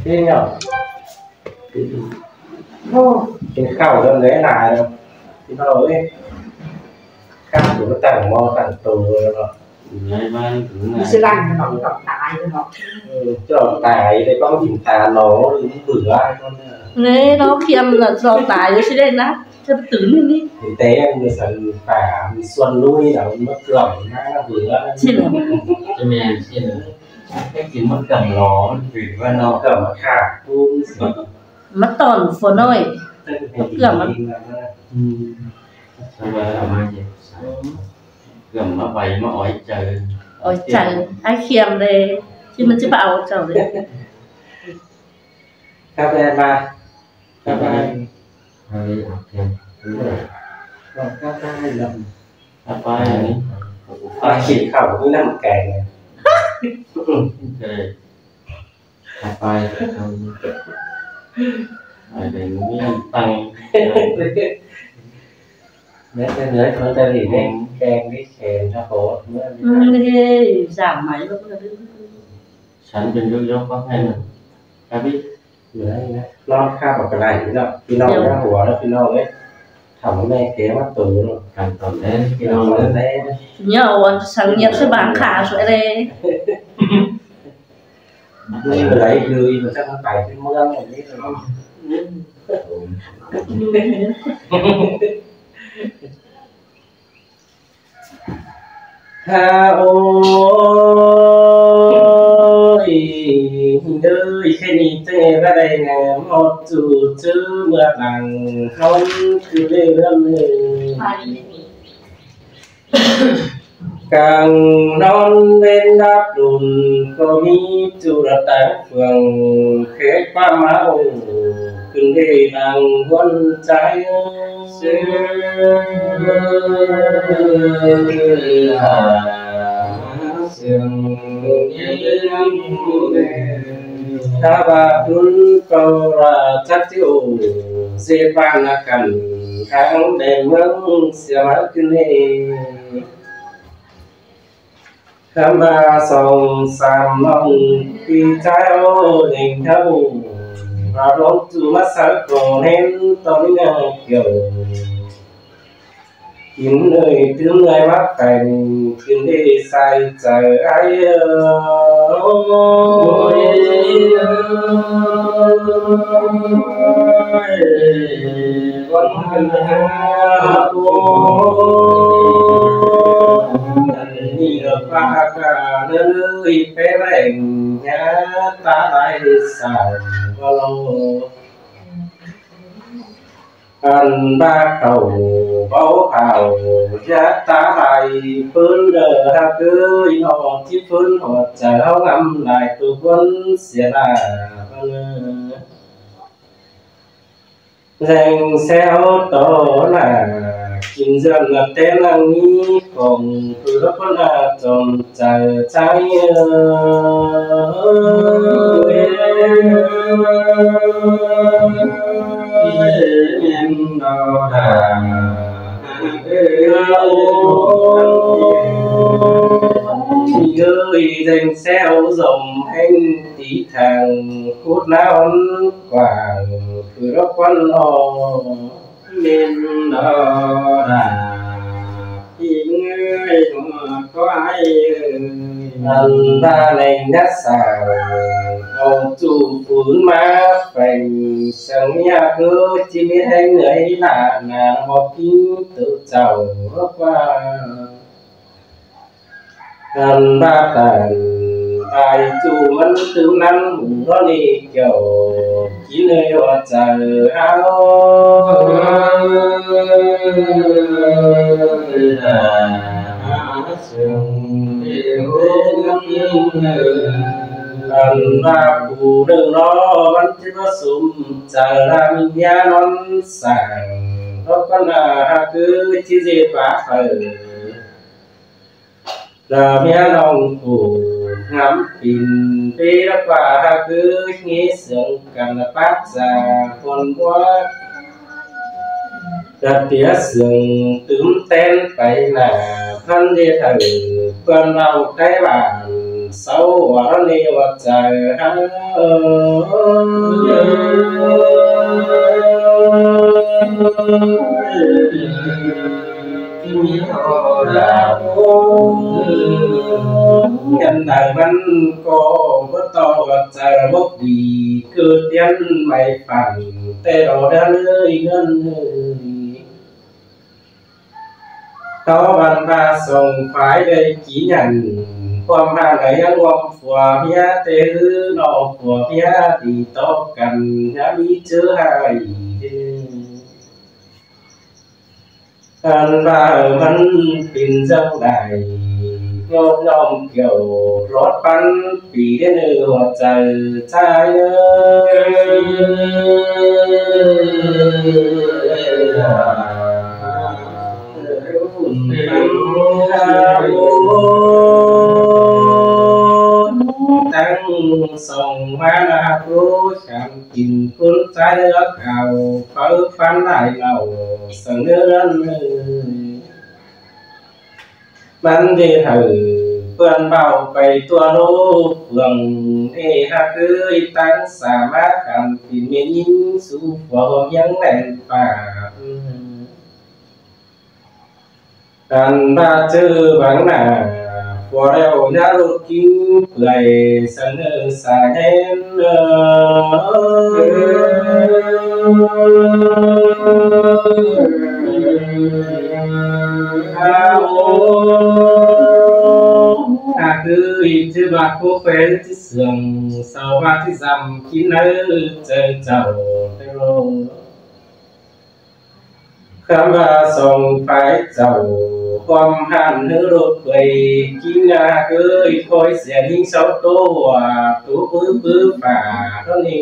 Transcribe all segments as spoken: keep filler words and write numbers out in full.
Thế nhở? Ô, cái khảo gần đấy là, thì nó ấy, khảo của nó tặng mò tặng tù rồi nó. Đấy, mà cũng là Sư lăng nó tỏ tài cho nó. Ừ, cho tài đây, con chim ta nó, nó bự ai con. Đấy, nó khiêm là tỏ tài cho sư đây nè. Cho nó tử lên đi. Thì té người sẵn phả, người xuân nuôi là mất lòng, nó bự ai. Xin lỗi. Cho mẹ xin lỗi. Cái gì mất cầm nó, vì con nó cầm nó khả, cũng Mất tỏn phổ nổi. Mất cơm mất. Ừ. Sao mà làm ai vậy? Sao? Cơm mất bày mất ói trời. Ói trời, ai khiêm đây. Chứ mình chứ bảo ói trời đây. Cà phê ba. Cà phê. Hai ly, ok. Rồi, cà phê lắm. Cà phê này. Ba chỉ khẩu cũng năm cái này. Ok. Cà phê. Ai để nó tăng. Nét cái nét con ta thì nét kèm cái kèm cho khổ. Ừ, thì giảm máy luôn. Sẵn bên dốc dốc có hay mà. Cà phê. Đấy, đấy. Nó khác vào cái này, nó, cái nó, nó hùa đó, cái nó đấy. Thằng này kia mắt tù luôn. Thằng tù đấy, cái nó đấy. Nhớ ôn sáng nhiệt sẽ bảng khả sủa đây. Người đấy, người mà chắc nó phải cái mưa này, biết rồi. Ha ôi, ơi, cái này tê ra đây nè, một chủ chữ mưa lặng, không cứ lê lắm. Cang non ꞌvến đáp đùn, ꞌcọ ꞌmí ꞌchu đa táng phường, khé ꞌquám ꞌmá ổ, ꞌcứn đê đang ꞌhuôn ꞌchái. Sư sương đi năm ꞌcứn đê. Tha ꞌva đun pau ra chắc ꞌchu, dê ꞌpan ꞌna căn, tháng đen ꞌmướng sia ꞌmá ꞌcứn đê. Khám ba song sam ꞌnọng ꞌpi ꞌchái ꞌo đêng tháo, ꞌva ꞌlống ꞌchu ꞌmá sáư ꞌcọ ꞌnén ꞌto ꞌnị ꞌna kiẻo. Kin ơi tứm ơi ꞌmá pheng, kin ơi sai chaư ai ơi. Ôi, ôi, ôi, ôi. Ni ꞌpá ca ꞌnớ ꞌlới pé lẻng nhá ta lai sảng ꞌva ꞌlo. Ăn ꞌva khảu báu hảo nhá ta lai ꞌpứng đơ ha ꞌcứ ꞌnọ ꞌchí ꞌpứng ꞌhọt chaư ꞌháu ngắm lai tu ꞌhuôn sia la ꞌva ꞌnớ. Deng ꞌséo ꞌto ꞌna kin dươn ꞌna té ꞌnăng ꞌmí khong, ꞌpưa ꞌcốn ꞌna chom chaư ꞌchái ơi. Mên ꞌno đa. Ơ, ô, ơi, deng ꞌséo dom ꞌhéng tí thang, khút ꞌnáo ꞌquảng, ꞌpưa ꞌcốn ꞌno. Mên ꞌno đa, ꞌpi ơi, ꞌcọ ai ơi. Ăn ꞌva leng nhá sảng, au ꞌchu phún ꞌmá pheng, sương ꞌmí ꞌcứ ꞌchí ꞌmí ꞌhéng ơi ꞌna, ꞌna ꞌmo kin tu chảu ꞌquá. Ăn ꞌva tản, ꞌva ꞌchu ꞌmắn tứm ꞌnắn hủ ꞌnọ ꞌnị kiẻo, kin ơi ꞌhọt chaư ꞌháu. Ăn ꞌva phủ ꞌnưng ꞌnọ ꞌmắn ꞌchí ꞌmá sum chaư ꞌla ꞌmí ꞌmía ꞌnón sảng, ꞌló ꞌcọ ꞌna ha ꞌcứ ꞌchí dê pá phaư. ꞌLa ꞌmía ꞌnọng phủ ngắm pin, pé ꞌló ꞌquá ha ꞌcứ ꞌnghé sương căn pát sa ꞌhuôn ꞌmúa. Đa tía sương tứm ꞌtén pay nả, ꞌphắn dê thử ꞌpươn ꞌlẹo Thái Bản, sau ꞌva ꞌnị ꞌva chaư hăng ꞌnhắng đaư ꞌmắn ꞌcọ báu ꞌto ꞌva chaư bốc đi, cứ tiên mai phản té lo đa ꞌlới ꞌngớn ꞌnị. Tó văn ꞌva song phái đảy ký nhẳn, ꞌquám ꞌhan đảy ꞌnhắng ꞌquám phua ꞌmía té ꞌhứ ꞌnọ phua ꞌmía đi tó căn ꞌnhá ꞌmí ꞌchớ ꞌhại. Ăn ꞌva ꞌmắn pên dốc đảy, ngốc ꞌnhóm kiẻo lót păn pí đé ꞌnư ꞌva chaư ꞌchái ơi. Tăng song ꞌmá na ꞌcứ khăn kin ꞌcốn ꞌchái ꞌlứa khảu, pháư pán lai lảu săng ꞌnớ ꞌnặn ơi. ꞌMắn đi hảư ꞌpươn báu pay tua ꞌlố phường, ê hák ới, tăng sa ꞌmá khăn kin ꞌmí ꞌnhính sú phua ꞌhôm ꞌhiếng ꞌlẹng pả. Ăn ꞌva ꞌchớ báng nả, phua ꞌlẹo ꞌnhá ꞌlột kin pưởi săng ꞌnớ sa ꞌhén ơi. Hák ới, ꞌchớ ꞌva ꞌcố pên ꞌchí sương, sau ꞌva ꞌchí dăm kin ꞌnớ chaư chảu té ꞌlô. Khắm ꞌva song phái chảu, ꞌquám ꞌhan ꞌhứ ꞌlột pay, kin ꞌnhá ꞌcứ khói sia ꞌnhính sáu ꞌtố ꞌva, tú pứ pứ pả ꞌtố ꞌnị.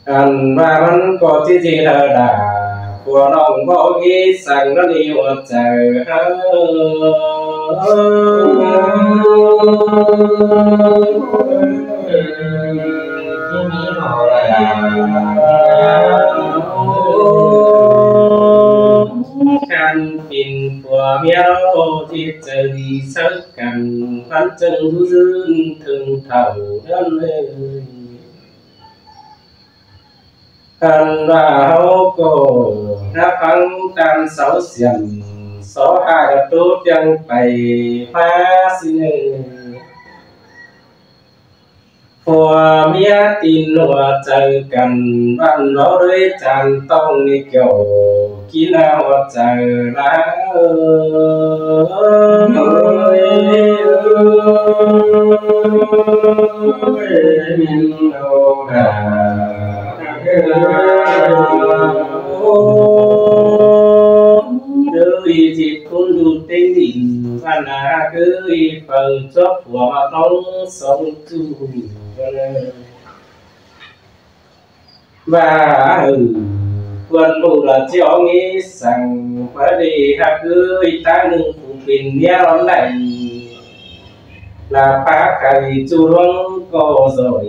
Ăn ꞌva ꞌmắn ꞌcọ ꞌchí ꞌchí lơ đả, phua ꞌnọng báu ꞌhế săng ꞌnặn ꞌnị ꞌva chaư hák. Khăn pên phua ꞌmía ꞌchí chaư đi sáư căn, ꞌmắn chắng dú dưn thơng thảu ꞌnặn ơi. Ăn ꞌva ꞌháu ꞌcọ ꞌnhá ꞌphắng ꞌtan sáu siểm, só ꞌhại ꞌlạ ꞌtố ꞌtiếng pay ꞌmá ꞌsịn ơi. Phua ꞌmía tin ꞌva chaư căn, ꞌvặn ló đuối chan ꞌtọng ꞌnị kiẻo, kin ꞌva chaư ꞌlạ ơi. Đới thịt ꞌcốn đu ꞌtếng đỉnh, ꞌvặn ꞌnạ đới phaư chóp phua ꞌva ꞌtóng sóng ꞌchu. ꞌVa ꞌhứ ꞌpươn ꞌmự ꞌlạ ꞌchí ók ꞌnị săng, ꞌva đi hák ới, ta ꞌnưng phủ pên ꞌmía lón đảy, ꞌlạ pá khay ꞌchu ꞌluống ꞌcọ ꞌdội.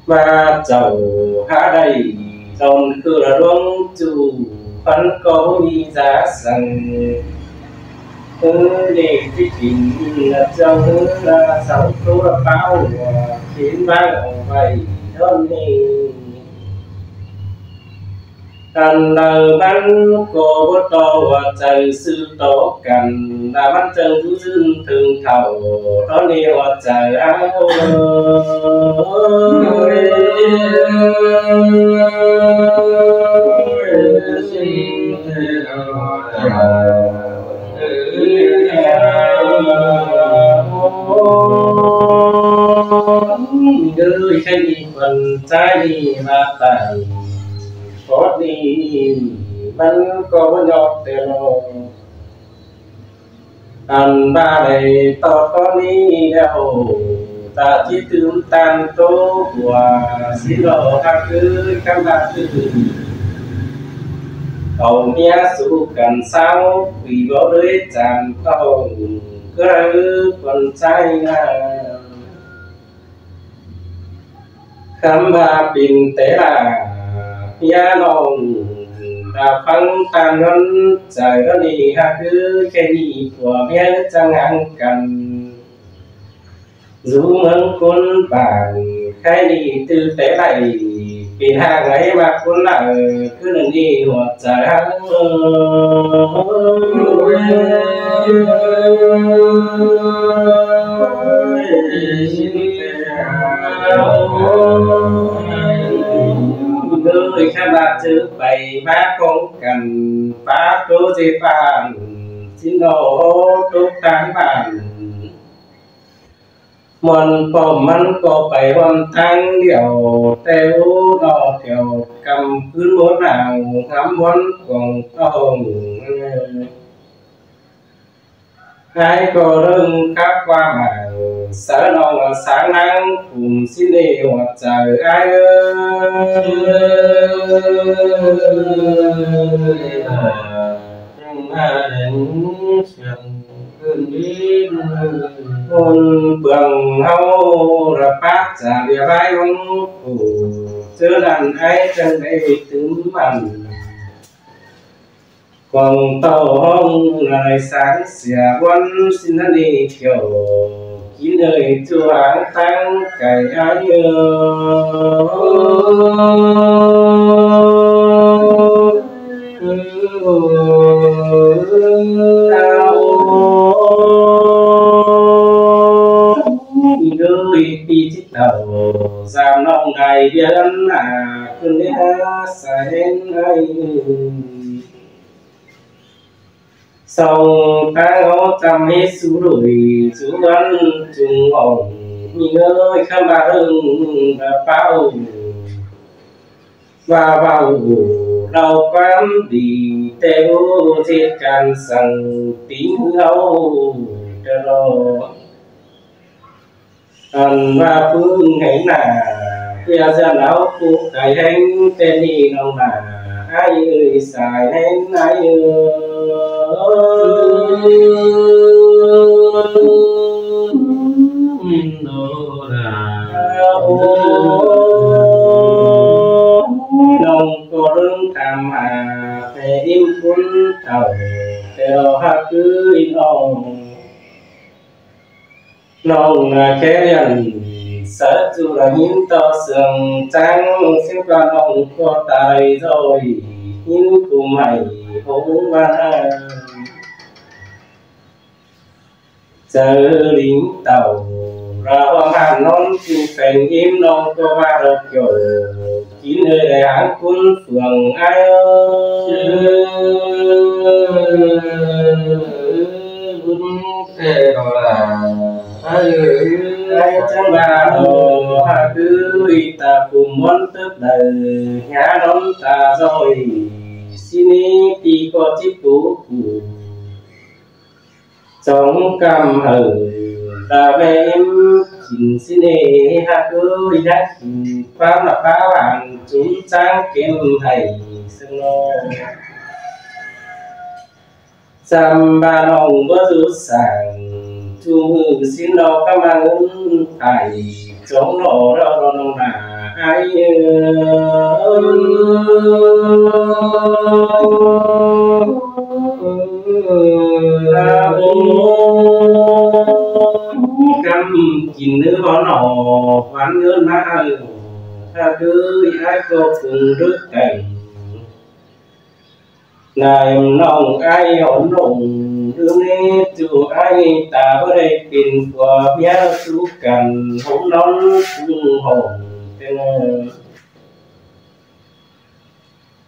ꞌVa chảu hák đảy lon khư ꞌlạ ꞌluống ꞌchu, ꞌphắn ꞌcọ ꞌmí dá săng. ꞌHứ ꞌnị ꞌchí pên ꞌlạ chảu ꞌhứ ꞌlạ sáu ꞌtố ꞌlạ páo ꞌva, pên ꞌváng ỏng vảy ꞌnặn ꞌnị. Ăn đaư ꞌmắn ꞌcọ báu ꞌto ꞌva chaư ꞌsứ tó căn, ꞌlạ ꞌmắn chắng dú dưn thơng thảu ꞌtố ꞌnị ꞌva chaư áo. Đới khăn ꞌnị ꞌpươn ꞌchái ꞌnị ꞌva tản, pót ꞌnị ꞌmắn ꞌcọ báu ꞌnhọk té ꞌlo. Ăn ꞌva đảy tót ꞌtố ꞌnị ꞌlẹo, ta ꞌchí tứm ꞌtan ꞌtố ꞌva, ꞌsịn lo hák ới, khắm ꞌva tứm. Au ꞌmía sú căn sáu, pí báu đuối chan ꞌtọng, ꞌcứ ꞌhứ ꞌpươn ꞌchái ꞌnạ. Khắm ꞌva pên té ꞌlạ, ꞌmía ꞌnọng ꞌPhắng ꞌtan ꞌnón chaư ꞌnón ꞌnị ꞌhặc ꞌhứ, ꞌkhạy ꞌnị phua ꞌmía chắng háng căn. Dú ꞌmướng ꞌcốn bản ꞌkhạy ꞌnị ꞌtứ té đảy pên ꞌhặc ꞌnị ꞌmá ꞌcốn lả ꞌcứ ꞌnị ꞌhua chaư háng. ꞌNới ꞌkhắm ꞌva ꞌchớ pay ꞌmá khong căn, pá ꞌtố ꞌdệt bản, ꞌsịn ꞌnọ ꞌtố ꞌtáng bản. ꞌMắn ꞌpọm ꞌmắn ꞌcọ pay ꞌhuôm ꞌtáng điẻo, té ú ꞌnọ thiẻo căm ꞌcứn ꞌmố nảo, ngắm ꞌmắn cuông tông. Ải ꞌcọ ꞌlớng khắp ꞌquám ꞌmá, sáư ꞌnọng ꞌsáng ꞌnáng phum ꞌsịn ꞌnị ꞌhua chaư ải ới. ꞌMắn pương ꞌháu ꞌlạ pák chả ꞌviạk ải ꞌhóng phủ, ꞌchớ ꞌnặn ải chắng đảy tứm mẳn. Cuông tông ꞌhóng lai sáng sia ꞌvắn ꞌsịn ꞌnặn ꞌnị thiẻo, kin ơi ꞌchu háng ꞌtáng cai ải ới. ꞌNới ꞌpi ꞌchí tảu, dăm ꞌnọng đảy ꞌviạk ꞌnặn ꞌnạ, ꞌcứn ꞌlé hák sa ꞌhẹn ải ới. Song ꞌtáng ꞌháu chăm ꞌhế sú đuổi, sú ꞌvắn chung hỏng, ꞌnị ơi ꞌkhắm ꞌva ꞌlớng ꞌva páo. ꞌVa ꞌvạu ꞌlẹo ꞌquám đi, té ú ꞌdệt căn săng, tính ꞌháu té lo. Ăn ꞌva ꞌpứng hén nả, ꞌviạk ꞌdọn ꞌháu ꞌcú cai ꞌhéng, té ꞌnị ꞌnọng nả, ải ới sai hén ải ới. ꞌNọng ꞌcọ ꞌlớng tham hả, pé ím ꞌcốn tảu, té lo ꞌhặc ꞌcứ ꞌnọng. ꞌNọng ꞌnạ khé ꞌliệng, sáư ꞌchu ꞌlạ ꞌhín ꞌto sương chắng, ꞌsướng ꞌquá ꞌnọng ꞌcọ tai ꞌdội, ꞌhín ꞌcum hảy hống ꞌva ꞌnặn. Chaư lính tảu, ꞌva ꞌhuôm ꞌhặn ꞌnón kin pheng ím ꞌnọng ꞌcọ ꞌva ꞌlẹo kiẻo, kin ơi đảy háng ꞌcốn phường ải ới. ꞌChớ ꞌva ꞌnọ ꞌhặc ꞌhứ ꞌta phum ꞌmón tớp đaư, ꞌnhá ꞌnón ta ꞌdội, ꞌsịn ꞌnị ꞌpi ꞌcọ ꞌchí pú củ. Chóng căm hảư, ta ꞌvạy ím kin ꞌsịn ꞌnị ꞌhặc ꞌhứ, ꞌnhá kin ꞌquám ꞌnạ páo ăn, chúng chắng kem hảy sưng ꞌnọ. Chăm ꞌva ꞌnọng báu dú sảng, ꞌchu ꞌmự ꞌsịn ꞌnọ ꞌcắm ꞌmá ứn phải, chóng ꞌnọ ꞌlẹo ꞌnọng nả ải ới. ꞌCắm kin ꞌnứ báu ꞌnọ, ꞌquán ứn ꞌmá ải ới, ꞌhặc ꞌhứ ải ꞌcọ phung đớc tẻng. Nải ꞌnọng ải hỏn ꞌnọng, ꞌlứm ꞌnị ꞌchu ải ta báu đảy pên phua ꞌmía sú căn, hốm ꞌnón phung hỏng têng.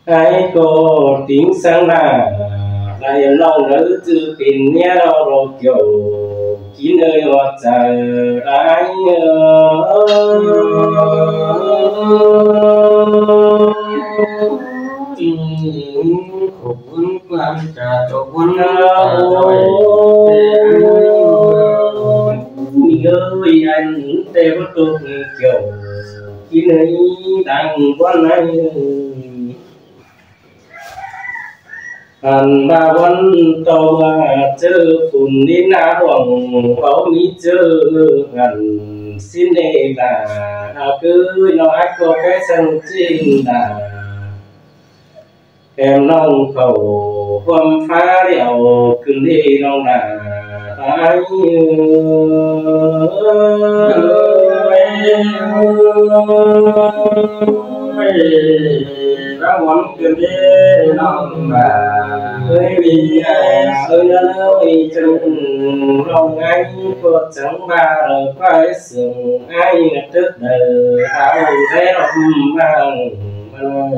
Ải ꞌcọ tính săng nả, nải ꞌnọng đaư ꞌchư pên ꞌmía ꞌlo ꞌlo kiẻo, kin ơi ꞌhua chaư ải ới. Khổ ꞌquám chả tổ ꞌquám ta ꞌdội. ꞌNị ơi, ăn té báu tốc kiẻo, kin ơi đang ꞌquám ải ới. Ăn ꞌva ꞌquám ꞌto ꞌva ꞌchớ phun ꞌlịn ꞌná ꞌluống, báu ꞌmí ꞌchớ ăn ꞌsịn ꞌnị đa, ꞌhặc ꞌhứ ꞌnọng ải ꞌcọ pé săng ꞌchịn đa. Em ꞌnọng khảu ꞌhuôm ꞌphạ điêu ꞌcứn đi ꞌnọng nả. Ái ơi, ꞌmá ꞌhuôm ꞌcứn đi ꞌnọng nả. Ơi, ơi, ơi, chắng ꞌnọng ái ꞌcọ chắng ꞌva ꞌlẹo ꞌquá sương ái ꞌtếc đaư tháo đé ꞌlóm ꞌmáng ꞌmá.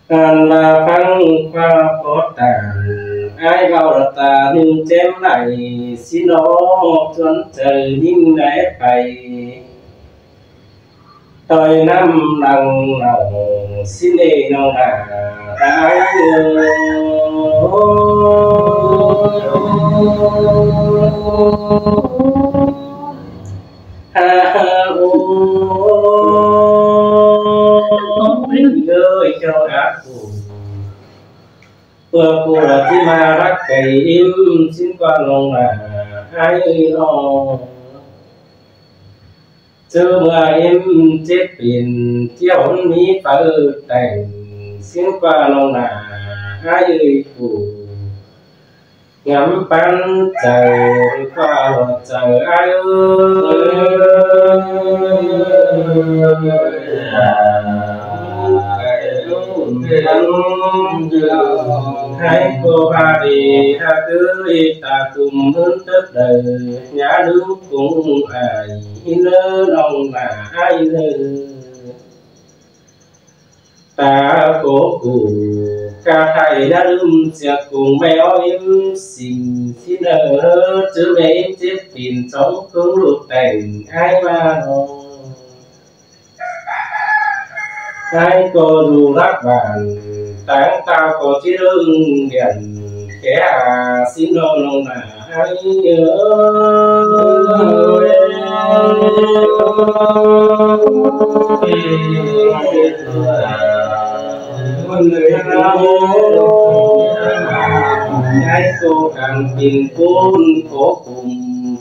Ăn ꞌva ꞌphắng ꞌquá ꞌpó tản, ái ꞌvạu ta ꞌnưng chém đảy, ꞌsịn ꞌnọ ꞌchuốn chaư ꞌnhính đảy pay. ꞌToi ꞌnặm lăng nẳng ꞌsịn ꞌnê ꞌnọng nả, ái ơi. Ha ha ô. Ơi, chao ác phủ. ꞌPưa phủ ꞌlạ ꞌchí ꞌmá lắc cay ím ꞌsịn ꞌquá ꞌnọng nả, ái ơi ꞌnọ. ꞌChớ ꞌmưa ím chếp pên ꞌtiếu ꞌmí phaư tẻng ꞌsịn ꞌquá ꞌnọng nả, ái ơi phủ. Ngắm pán chaư ꞌquá ꞌhọt chaư ái ơi. Ái ꞌcọ ꞌva đi ha ꞌtứ ꞌí ta tủm ꞌhướn tớc đaư, nhá đu cúng ải ꞌnớ ꞌnọng nả ái ơi. Ta ꞌcọ ꞌcụ ca thảy ꞌnhá đưm sia cúng ꞌme ók ím sing ꞌsịn ꞌnớ, ꞌchớ ꞌme ím chếp pên chóng ꞌcứng ꞌlụk tẻng ái ꞌmá ꞌnọ. Ái ꞌcọ ꞌdu lắc bản, táng tao ꞌcọ ꞌchí ꞌlớng điện, ké a ꞌsịn ꞌnọng ꞌnọng nả. Ái ơi. Ái ꞌcọ cang pên ꞌcốn ꞌcọ cúng,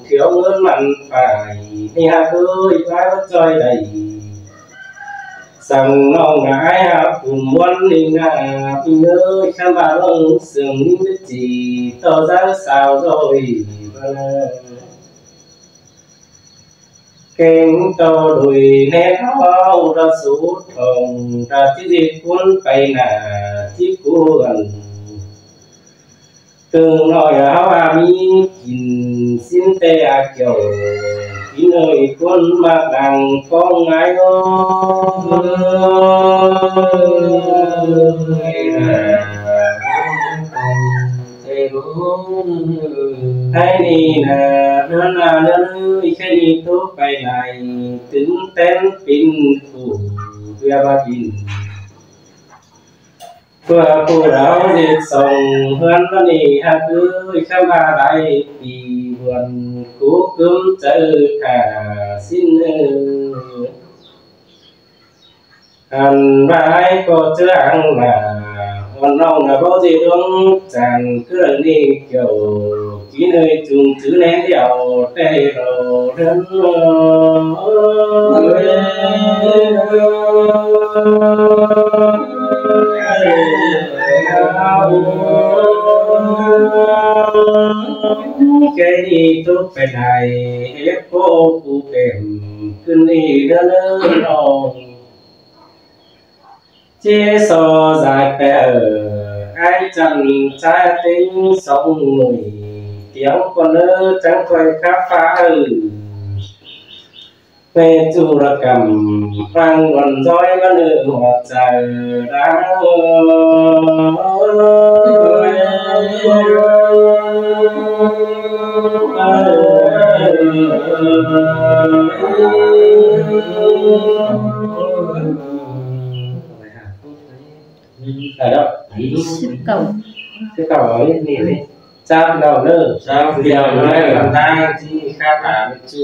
thiêu ꞌngớn mẳn phải, ꞌnị ha ơi, ꞌvá ꞌchoi đảy. Săng ꞌnọng nả ái ha cúng ꞌmuôn ꞌnị nả, ꞌpứng ơi, ꞌchăm ꞌva ꞌlống sương ꞌnị ꞌmí ꞌchí, ꞌto dáng sao rồi. Keng ꞌto đuổi nét ꞌháu ra sú thong, ra ꞌchí ꞌdệt ꞌcốn pay nả, ꞌchí cuông. ꞌTứng ꞌnọi ꞌháu a ꞌmí kin ꞌsịn ꞌtẹ a kiẻo, kin ơi ꞌcốn ꞌmặc lăng ꞌcóng ái ơi. Ái ꞌnị nả, ꞌnớ nả, ꞌnớ ꞌnị, ꞌchí ꞌnị tốc pay lai, tứm tén pin phủ, ꞌviạk ꞌva pin. ꞌPưa phủ đáo ꞌdệt song ꞌhướn ꞌnớ ꞌnị, ha ơi, ꞌchăm ꞌva lai pí buôn, cú cứm chaư thả ꞌsịn ơi. Ăn ꞌva ái ꞌcọ ꞌchớ ăn nả, ón ꞌnọng nả báu ꞌdệt ꞌluống chản ꞌcứ đaư ꞌnị kiẻo, kin ơi chum chứ nén điêu ꞌtẹ lô ꞌlớn. Cái đi tốc pay lai, hếp cô cu kẻm, ꞌcứn đi ꞌnớ ꞌnớ ꞌnọng. ꞌChí so dải pẹ ở, ái chăn ꞌchá ꞌtếng sóng nổi, tiếng con ớ chắng quay khắp phá ở. Pê chu ra cằm, phang đòn dõi bá nự họt chảy đá. Ai đó. Sip cầu. Sip cầu ấy, nị, nị. Chăm đầu nữa. Chăm đầu nữa. Còn đang chi khắp hả với chu.